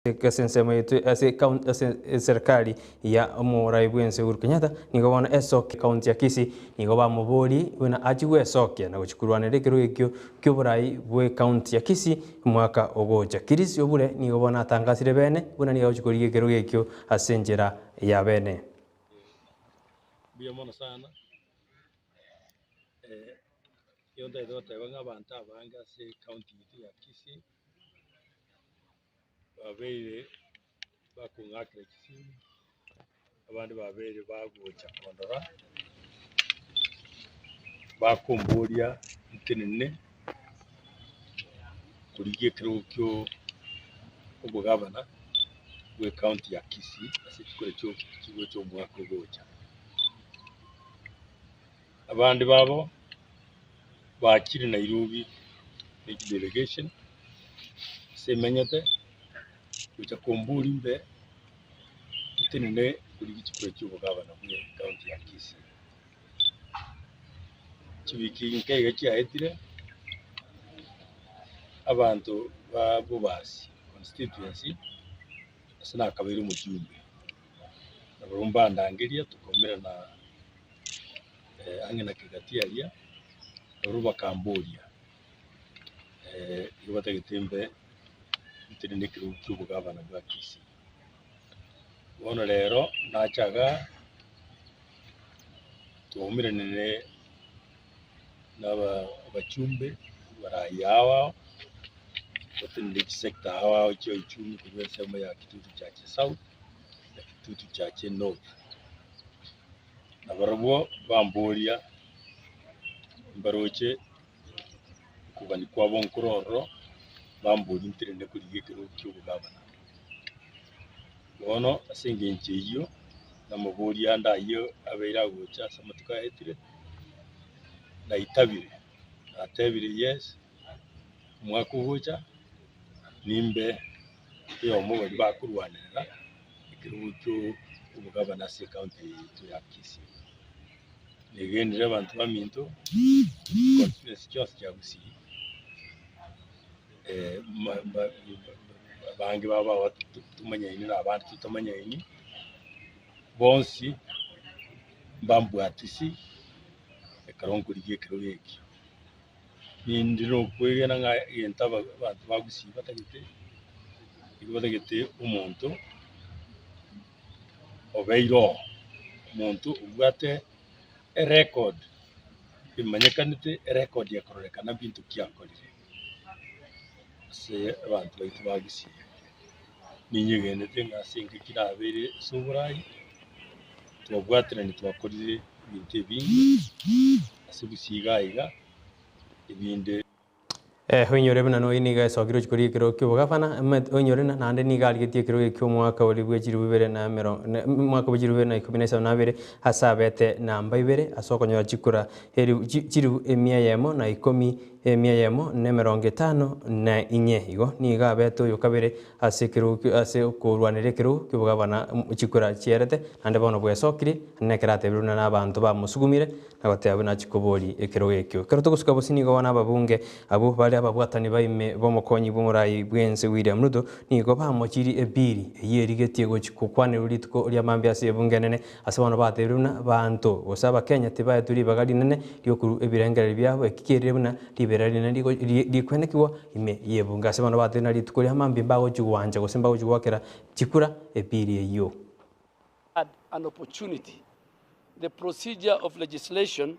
Ase ensemo yaito ase ekaunti ase eserikari ya omorai bw'ense Uhuru Kenyatta nigo bono esokia ekaunti ya Kisii nigo bamoborie buna achie gwesokia na gochia korwanera ekerogo ekio kioborai bw'ekaunti ya Kisii omwaka ogocha. Chris Obure nigo bono atangasire bene buna nigo agochia korigia ekerogo ekio ase enchera ya bene. Mbuya mono sana, nigo ntagete goteba ng'a abanto abange ase ecounty yaito ya Kisii. Babeire bakong'akera chisimu, abande babeire bagocha kondora, bakomboria ntenene korigia ekerogo kio obogavana bwe ecounty ya Kisii ase chikura chio chigocha omwaka ogocha. Abande babo bachire Nairobi ne chidelegation ase emenyete gocha komboria mbe ntenene korigia chikura chia obogavana bwe ecounty ya Kisii. Chiwiki inke iga chiaetire, abanto ba Bobasi constituency ase nakabeire omojumbe, nabarabwo mbandangeria tokaumerana. ang'e na kegati aria, barabwo bakamboria, igo batagete mbe ntenene ekerogo kia obogavana bwa Kisii. Bono rero nacha igaa, twaumeranire na aba abachumbe abarai ao ao, batenenire chisector ao ao chia uchumi korwa ensemo ya Kitutu Chache South na Kitutu Chache North. Na barabwo bamboria, mbaroche okogania kwabo nkore ororo, bamborie nterende korigia ekerogo ki'obogavana. Bono ase engencho eyio, namoboria ande ayio abeire agocha ase amatuko aetire, naitabire, natebire yes, omwaka ogocha nimbe oyomo baria bakorwanerera ekerogo ki'obogavana ase ecounty eye yaito ya Kisii. Negenire abanto baminto, constituency chionsi chia Gusii, abange babo aba tomanyaini na abande totamanyaini, bonsi mbambwatisi ekero nkorigia ekerogo ekio. Ninde nokwegena ng'a egento aba abanto ba Gusii batagete, nigo batagete omonto obeire oo, omonto obwate erecord emanyekanete, erecord ekororekana binto ki akorire ase abanto baito ba Gusii. Ninyegenete ng'a ase engaki nabeire ase oborai, twabwaterani twakorire ebinto ebinge ase Gusii iga iga, ebinde. Oinyore buna noyi nigo esokire gochia korigia ekerogo ki'obogavana, oinyore na naende nigo arigetie ekerogo ekio omwaka oria bwe chilifu ibere na emerongo omwaka bwe chilifu ibere na ikomi na isano na abere, ase abete namba ibere ase okonyora chikura elifu chilifu emia eyemo na ikomi emia eyemo na emerongo etano na inye. Igo nigo abete oyo kabere ase ekerogo ase okorwanera ekerogo ki'obogavana chikura chierete, naende bono bwesokire, naende ekero atebire buna nabanto bamosugumire, na goteba buna achie koboria ekerogo ekio. Ekero togosuka bosio nigo bono ababunge abwo bare ababwatani baime b'omokonyi bw'omorai bw'ense William Ruto nigo bamochirie ebiri eyio erigetie gochia gokwanerwa rituko ria mambia ase ebunge enene ase bono batebire buna banto gose abakenya tibaetwe ribaga rinene riokorwa ebirengererio biabo eki kerire buna riberera rinene rikwenekigwa ime y'ebunge ase bono batebire buna rituko ria mambia mbagochia gwancha gose mbagochia goakera chikura ebiri eyio. Had an opportunity The procedure of legislation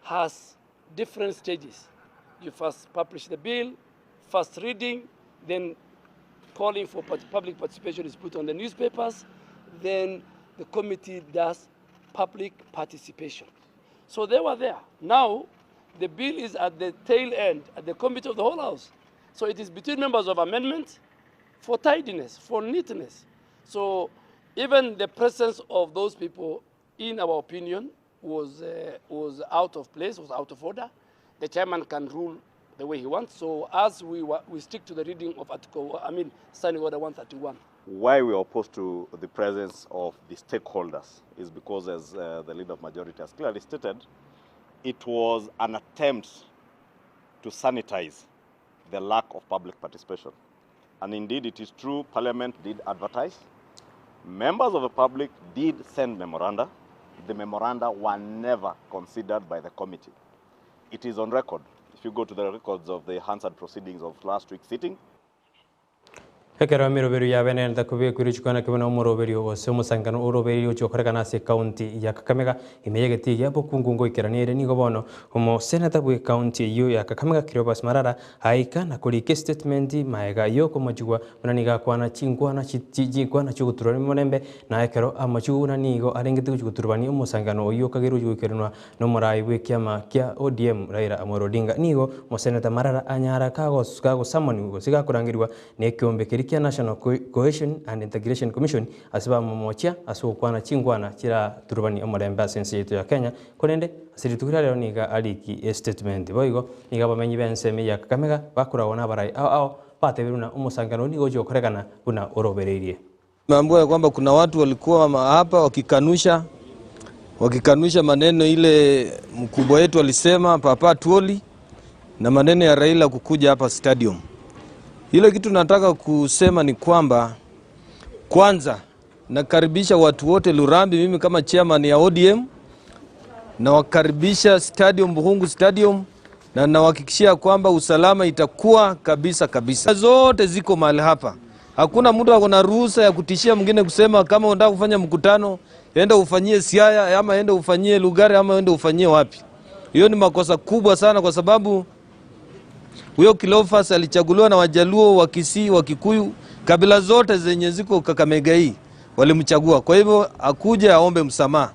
has different stages. You first publish the bill, first reading, then calling for public participation is put on the newspapers, then the committee does public participation. So they were there. Now, the bill is at the tail end, at the committee of the whole house. So it is between members of amendment for tidiness, for neatness. So even the presence of those people, in our opinion, was, uh, was out of place, was out of order. The chairman can rule the way he wants. So as we, we stick to the reading of Article, I mean, Standing Order 131. Why we are opposed to the presence of the stakeholders is because, as uh, the leader of majority has clearly stated, it was an attempt to sanitize the lack of public participation. And indeed, it is true, Parliament did advertise. Members of the public did send memoranda. The memoranda were never considered by the committee. It is on record. If you go to the records of the Hansard proceedings of last week's sitting, Ekero emeroberio yabenerete kobekwa richiko naki buna omoroberio gose omosangererano orobereiri gochia gokorekana ase ekaunti ya Kakamega ime y'egetii gia bokungu ngoikerania ere nigo bono omoseneta bw'ekaunti eyio ya Kakamega Cleophas Malala aika na korika estatement maega yokomochigwa buna nigo akwana chinkwana chinkwana chiogoturania omorembe na ekero amochigwa buna nigo arengete gochia goturubania omosangererano oyio okageire gochia goikeranwa Nomoraai bw'ekiama kia ODM Raila Amolo Odinga nigo Moseneta Marara anyara kagosamonigwa gose gakorangerigwa nekeombe keria kia National Cohesion and Integration Commission ase bamomochia ase ogokwana chinkwana chiraturubanie omorembe ase ense yaito ya Kenya korende ase rituko ria rero nigo ariki estatement boigo nigo abamenyi b'ensemo ya Kakamega bakoragwa nabarai ao ao batebire buna omosangerano nigo ogochia gokorekana buna orobereirie. Nimeambiwa ya kwamba kuna watu walikuwa hapa wakikanusha wakikanusha maneno ile mkubwa wetu alisema Papa Tuoli na maneno ya Raila kukuja hapa stadium. Ile kitu nataka kusema ni kwamba kwanza nakaribisha watu wote Lurambi, mimi kama chairman ya ODM nawakaribisha stadium, Bukhungu Stadium, na nawahakikishia kwamba usalama itakuwa kabisa kabisa. Zote ziko mahali hapa, hakuna mtu ako na ruhusa ya kutishia mwingine kusema kama unataka kufanya mkutano enda ufanyie Siaya ama enda ufanyie Lugari ama enda ufanyie wapi. Hiyo ni makosa kubwa sana, kwa sababu huyo Cleophas alichaguliwa na Wajaluo, Wakisii, Wakikuyu, kabila zote zenye ziko Kakamega hii walimchagua. Kwa hivyo akuje aombe msamaha.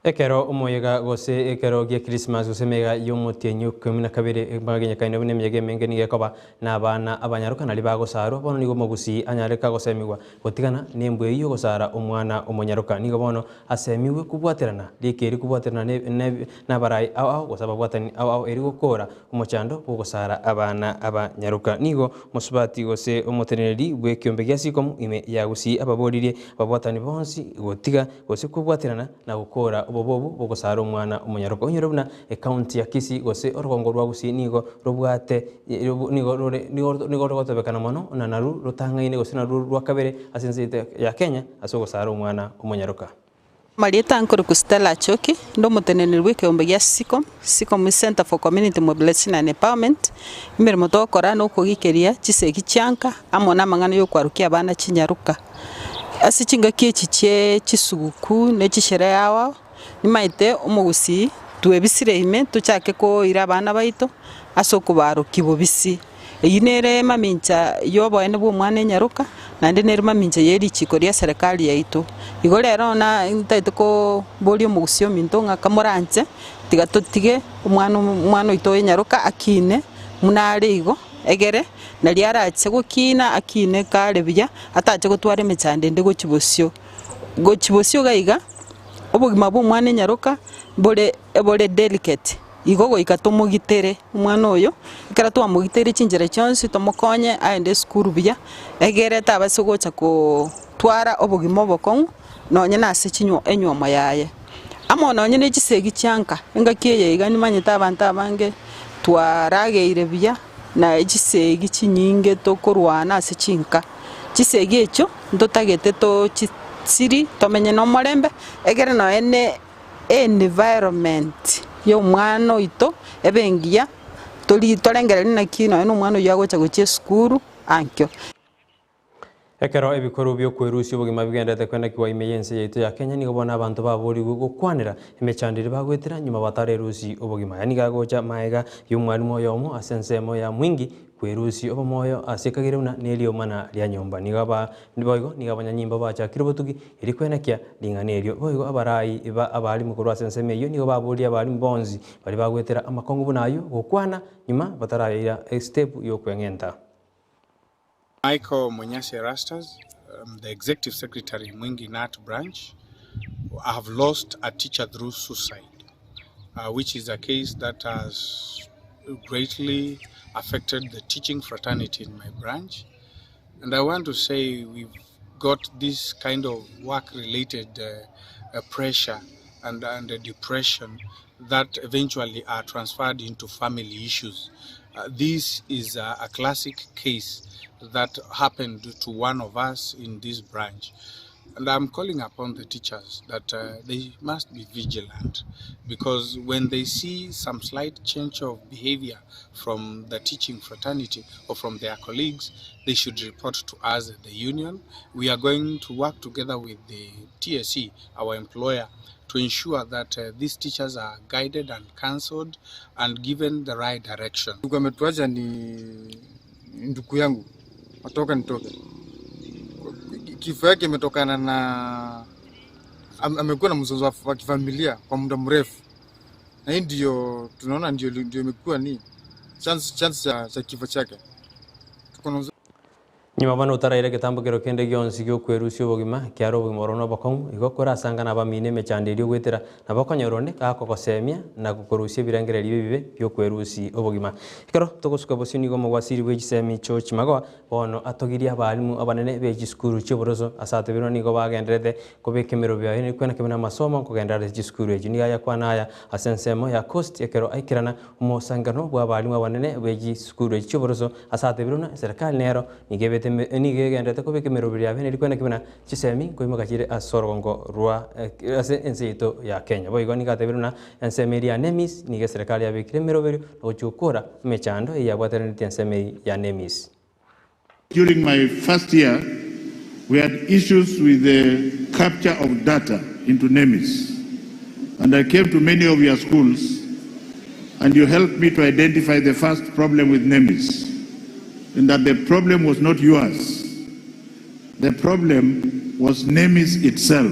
Ekero omoyega gose ekero gia Christmas gose emeyega y'omotienyi o ikomi na kabere bagenyekaine buna emeyega emenge nigo ekoba na abana abanyaroka naria bagosarwa, bono nigo omogusii anyare kagosemigwa gotigana nembwa eyio y'ogosara omwana omonyaroka. Nigo bono asemiwe kobwaterana rika eri kobwaterana nabarai ao ao gose ababwatani ao ao eri gokora omochando bw'ogosara abana abanyaroka. Nigo mosubati gose omoteneneri bw'ekiombe gia Sikomu ime ya Gusii ababoririe ababwatani bonsi gotiga gose kobwaterana na gokora obobe obo bw'ogosara omwana omonyaroka. Onyore buna ecounty ya Kisii gose orogongo rwa Gusii nigo robwate nigo rore nigo rogotebekana mono na naru rotang'aine gose naru rwa kabere ase ense yaito ya Kenya ase ogosara omwana omonyaroka. Amarieta nkorokwa Stella Achoki, inde omoteneneri bw'ekeombe gia Sicom, Sicom Centre for Community Mobilization and Empowerment, emeremo togokora nokogikeria chisegi chianka amo na amang'ana yokwarokia abana chinyaroka. Ase chingaki echi chie chisuguku ne chisherehe ao ao, nimaete omogusii twebisire ime tochake koira abana baito ase okobarokia bobisi. Eyio nere mamincha y'oboene bw'omwana enyaroka, naende nere mamincha ye richiko ria serikali yaito. Igo rero na ntagete koboria omogusii ominto ng'a kamoranche, tiga totige omwana omwana oito enyaroka akine buna are igo, egere naria arache gokina akine kare buya, atache gotwara emechando ende gochia bosio. Gochia bosio iga iga, obogima bwa omwana enyaroka mbore bore delicate. Igo goika tomogitere omwana oyo, ekero twamogiteire chinchera chionsi tomokonye aende esukuru buya, egere tabasa gocha kotwara obogima obokong'u nonye na ase chinywo enywomo yaye. Amo nonye ne chisegi chia nka, engaki eye iga nimanyete abanto abange twarageire buya na chisegi chinyinge tokorwana ase chinka. Chisegi echio ntotagete tochisirie tomenye na omorembe, egere nonye ne Environment y'omwana oito ebe engiya, tori torengererie naki nonya na omwana oyio agocha gochia esukuru ankio. Ekero ebikoru bi'okwerusia obogima bigenderete kwenekigwa ime y'ense yaito ya Kenya, nigo bono abanto baborigwe gokwanera emechando eria bagoetera nyuma batarerusie obogima. Aya nigo agocha maega y'omwalimu oyomo ase ensemo ya Mwingi Kwerusia obomoyo ase ekagera buna neriomana ria nyomba. Nigo aba boigo nigo abanyanyimbo bachakire obotugi erio kwenekia ring'ana erio. Boigo abarai ba abalimu korwa ase ensemo eyio nigo baborie abalimu bonsi baria bagwetera amakong'u buna ayio gokwana nyuma bataraira estep y'okweng'enta. Michael Munyasi Erastus, I'm the Executive Secretary Mwingi Nut Branch. I have lost a teacher through suicide, uh, which is a case that has greatly affected the teaching fraternity in my branch. And I want to say we've got this kind of work-related uh, uh, pressure and, and depression that eventually are transferred into family issues. This is a, a classic case that happened to one of us in this branch. And I'm calling upon the teachers that they must be vigilant because when they see some slight change of behavior from the teaching fraternity or from their colleagues, they should report to us at the union. We are going to work together with the TSC, our employer, to ensure that these teachers are guided and counseled and given the right direction. Ndugu ametuacha ni ndugu yangu, watoka nitoke. Kifo yake imetokana na amekuwa na mzozo wa kifamilia kwa muda mrefu, na hii ndio tunaona ndio ndio imekuwa ni chance cha kifo chake. Tuko na Nyuma bono otaraire egetambokero kende gionsi gi'okwerusia obogima, ekiagera obogima oro nobokong'u, igo korasanga nabamino emechando eria ogoetera, nabo okonyora onde gakogosemia na gokorusia ebirengererio ebibe bi'okwerusia obogima. Ekero togosuka bosio nigo omogwasiri bwe chisemi George Magoha bono atogirie abalimu abanene be chisukuru chi'oboroso ase atebirwe nigo bagendererete kobeka emerobio yaye kwena kebe namasomo nkogenderera ase chisukuru echio. Nigo ayakwana aya ase ensemo ya Coast ekero aikerana omosangano bw'abalimu abanene be chisukuru echi chi'oboroso ase atebirwe buna eserekari nero nigo ebete nigo egendererete kobeka emerobio yabe neri kwena kebe na chisemi nkoimoka chire ase orogongo rwa ase ense yaito ya Kenya. Boigo nigo atebirwe buna ensemo eria ya NEMIS nigo eserekari yabekire emeroberio na gochia gokora emechando eyio yabwataneretie ensemo eyio ya NEMIS. During my first year, we had issues with the capture of data into NEMIS. And I came to many of your schools and you helped me to identify the first problem with NEMIS, in that the problem was not yours. The problem was NEMIS itself.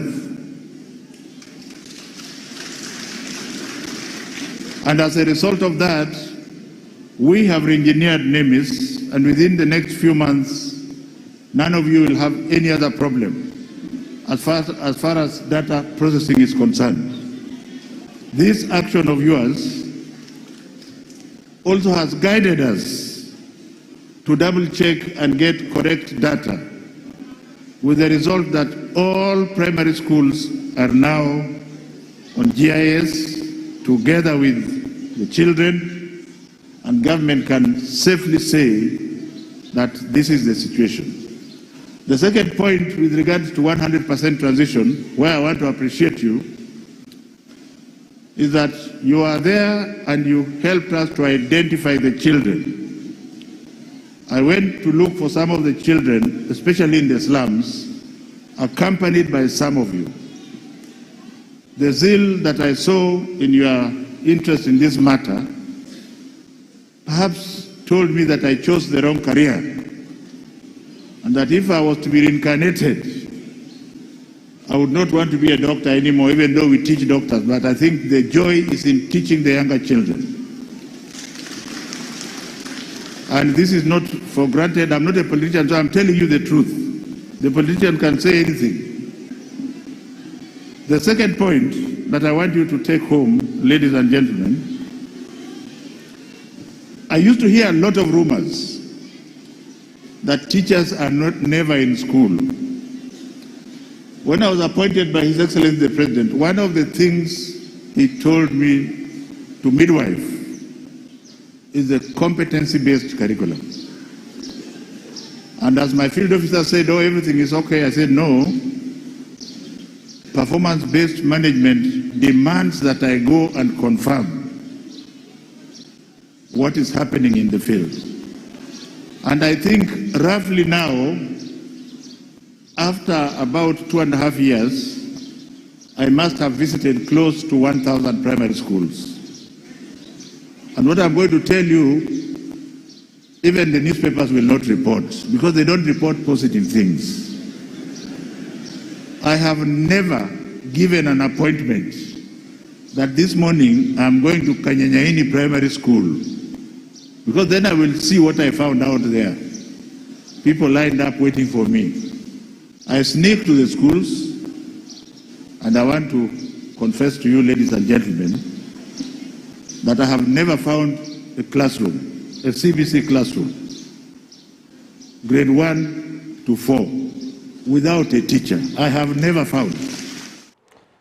And as a result of that, we have re-engineered NEMIS, and within the next few months, none of you will have any other problem as far as data processing is concerned. This action of yours also has guided us to double check and get correct data, with the result that all primary schools are now on GIS together with the children, and government can safely say that this is the situation. The second point with regards to 100% transition, where I want to appreciate you, is that you are there and you helped us to identify the children. I went to look for some of the children, especially in the slums, accompanied by some of you. The zeal that I saw in your interest in this matter perhaps told me that I chose the wrong career, and that if I was to be reincarnated, I would not want to be a doctor anymore, even though we teach doctors, but I think the joy is in teaching the younger children. And this is not for granted. I'm not a politician, so I'm telling you the truth. The politician can say anything. The second point that I want you to take home, ladies and gentlemen, I used to hear a lot of rumors that teachers are not never in school. When I was appointed by His Excellency the President, one of the things he told me to midwife is the competency-based curriculum. And as my field officer said, oh, everything is okay, I said, no. Performance-based management demands that I go and confirm what is happening in the field. And I think roughly now, after about 2.5 years, I must have visited close to 1,000 primary schools. And what I'm going to tell you, even the newspapers will not report, because they don't report positive things. I have never given an appointment that this morning I'm going to Kanyenyaini Primary School, because then I will see what I found out there. People lined up waiting for me. I sneak to the schools, and I want to confess to you, ladies and gentlemen, that I have never found a classroom, a CBC classroom, grade 1 to 4, without a teacher. I have never found.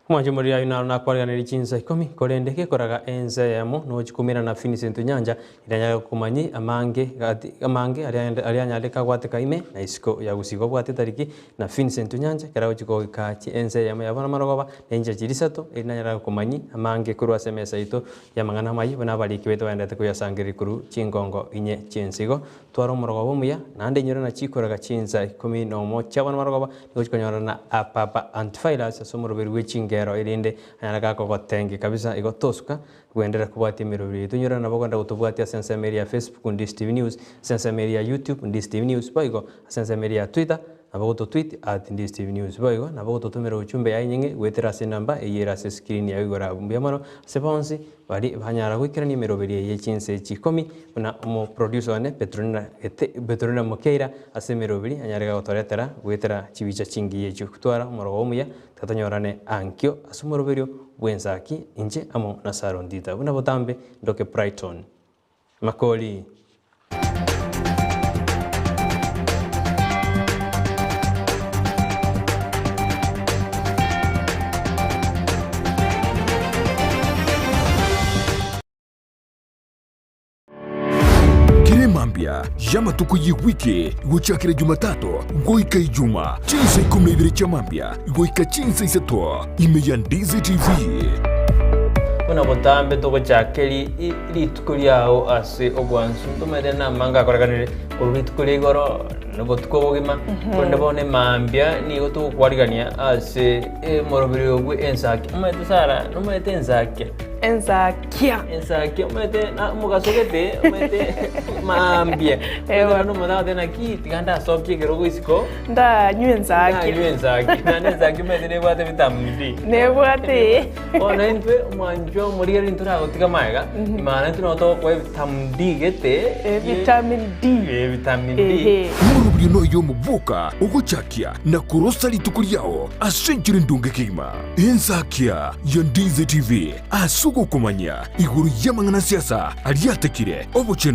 Omwancho omoriri ayio naro nakwariganirie chinsa ikomi, korende gekoraga ensa eyemo nochi koumerana na Vincent Onyancha, Iranyare gokomanyi amange gati amange aria aria anyare kagwateka ime na isiko ya gusii gobwate etariki na Vincent Onyancha ekero agochi goika ense eyemo yabo namarogoba na enchera chiria isato eri nanyare gokomanyi amange korwa ase emesa yaito y'amang'ana amayia buna abariki baito baenderete koyasangereria korwa chingongo inye chi'ense igo twara omorogoba omuya naende inyore na chikoraga chinsa ikomi nomo chiabo namarogoba nigo chikonyorana na Papa Antiphilus ase omoroberi bwe chingero erinde anyare gakogotengi kabisa igo tosuka Gwenderera kobwatia emerobio yaito inyore nabo ogenda gotobwatia ase ensemo eria ya Facebook Ndisi TV News, ase ensemo eria ya YouTube Ndisi TV News, boigo ase ensemo eria ya Twitter nabo ogototweet at Ndisi TV News. Boigo nabo ogototomera ochumbe yaye enyeng'e goetera ase enamba eyio ere ase escreen yao igoro abwo. Mbuya mono ase bonsi baria banyara goikerania emeroberio eye ye chinsa echi ikomi buna omoproducer one Petronella Gete Petronella Mokeira ase emeroberi anyare gotoretera goetera chibicha chingiya echio. Twara omorogoba omuya Tiga tonyorane ankio ase omoroberio bw'ensaki, inche amo na Sarah Ontita, buna botambe ndoke Brighton. Makori. Kera emambia y'amatuko y'ewiki gochakera Jumatatu goika Ijuma, chinsa ikomi na ibere chia mambia goika chinsa isato, ime ya Ndizi TV. Buna botambe togochaka rituko riao ase obwansu, ntomanyete namange akorekanire korwa rituko ria igoro na obotuko obogima, korende bono emambia nigo togokwarigania ase omoroberi bwe ensaki. Omanyete Sarah, nomanyete ensakia? Ensakia. Ensakia omanyete na omogaso gete omanyete maambia. Ewa. Omanyete nomonto agoteba naki tiga ndasokie ekerogo isiko. Ndanywe ensakia. Ndanywe ensakia. Naende ensakia omanyete nebwate vitamin D. Nebwate. Bono intwe omwanchwa omorigereria intwe toragotiga magega, maana intwe nabo togokoa vitamin D gete. Eh, vitamin D. Eh, vitamin D. Ehe. Omorobio noyo omoboka ogochakia na korosa rituko riao ase enchera endonge kegima. Ensakia ya Ndizi TV ase ogokomanya igoro y'amang'ana a siasa aria atekire obochenu.